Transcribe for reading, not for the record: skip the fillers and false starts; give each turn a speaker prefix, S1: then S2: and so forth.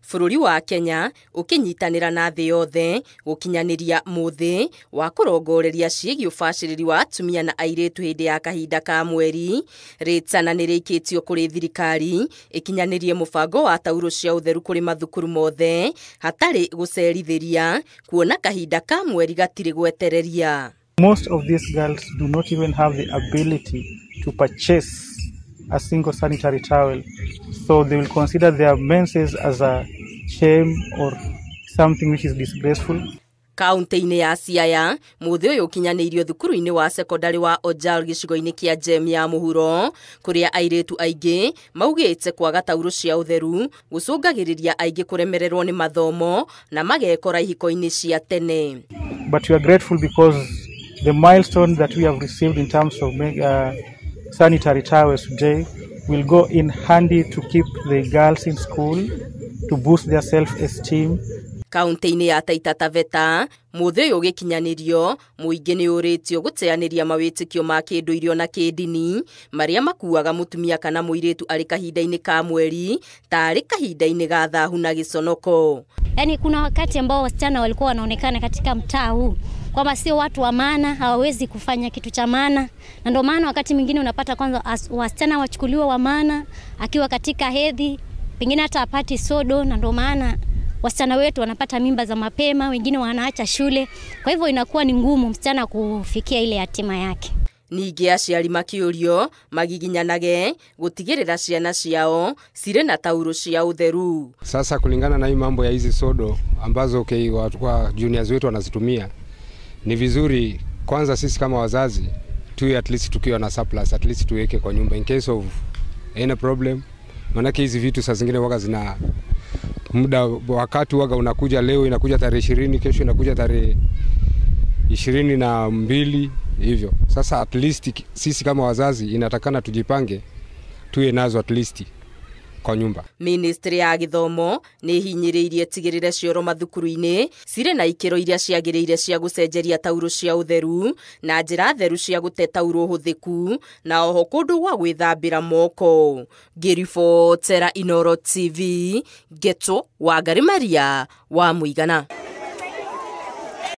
S1: Bũrũri wa Kenya ũkĩnyitanĩra na thĩ yothe gũkinyanĩria mũthĩ wa kũrongoreria ciĩgiĩ ũbacĩrĩri wa atumia na airĩtu hĩndĩ ya kahinda ka mweri. Rĩtana nĩ rĩikĩtio kũrĩ thirikari ĩkinyanĩrie mũbango wa taurũ cia ũtheru kũrĩ mathukuru mothe hatarĩ gũcerithĩria kuona kahinda ka mweri gatirĩ gwetereria.
S2: Most of these girls do not even have the ability to purchase a single sanitary towel, so they will consider their menses as a shame or something which is disgraceful.
S1: Kaunti-inĩ ya Siaya, mũthĩ ũyũ ũkinyanĩirio thukuru-inĩ wa sekondari wa Ojal gĩcigo-inĩ kĩa Gem ya mũhuro, kũrĩa airĩtu aingĩ maugĩte kwaga taurũ cia ũtheru gũcũngagĩrĩria aingĩ kũremererwo nĩ mathomo na magekora ihiko-inĩ cia tene.
S2: But we are grateful because the milestone that we have received in terms of sanitary towels today will go in handy to keep the girls in school, to boost their self-esteem.
S1: Kaunti-inĩ ya Taita Taveta, mũthĩ ũyũ ũgĩkinyanĩrio, mũingĩ nĩ ũrĩtio gũteanĩria mawĩtĩkio ma kĩndũire na kĩndini marĩa makuaga mũtumia kana mũirĩtu arĩ kahinda-inĩ ka mweri tarĩ kahinda-inĩ ga thahu na gĩconoko.
S3: Yaani kuna wakati ambao wasichana walikuwa wanaonekana katika mtaa huu kwamba sio watu wa maana, hawawezi kufanya kitu cha maana, na ndio maana wakati mwingine unapata kwanza wasichana wachukuliwa wa maana akiwa katika hedhi, pengine hata apati sodo, na ndio maana wasichana wetu wanapata mimba za mapema, wengine wanaacha shule. Kwa hivyo inakuwa ni ngumu msichana kufikia ile hatima yake.
S1: Ningĩ aciari makĩũrio magiginyanage gũtigĩrĩra ciana ciao cirĩ na taurũ cia ũtheru.
S4: Sasa kulingana na hii mambo ya hizi sodo ambazo kwa juniors wetu wanazitumia, ni vizuri kwanza sisi kama wazazi tuwe at least tukiwa na surplus, at least tuweke kwa nyumba in case of any problem. Maanake hizi vitu saa zingine waga zina muda, wakati waga unakuja leo inakuja tarehe 20, kesho inakuja tarehe 22 hivyo. Sasa at least sisi kama wazazi inatakana tujipange tuwe nazo at least kwa nyumba.
S1: Ministry ya gĩthomo nĩ hinyĩrĩirie tigĩrĩre cioro mathukuru-inĩ cirĩ na ikĩro iria ciagĩrĩire cia gũcenjeria taurũ cia ũtheru na njĩra theru cia gũte taurũ hũthĩku na oho kũndũ gwa gwĩthambĩra moko. Ngĩribotera Inooro TV, Ngeto Wangari Maria wa Mũigana.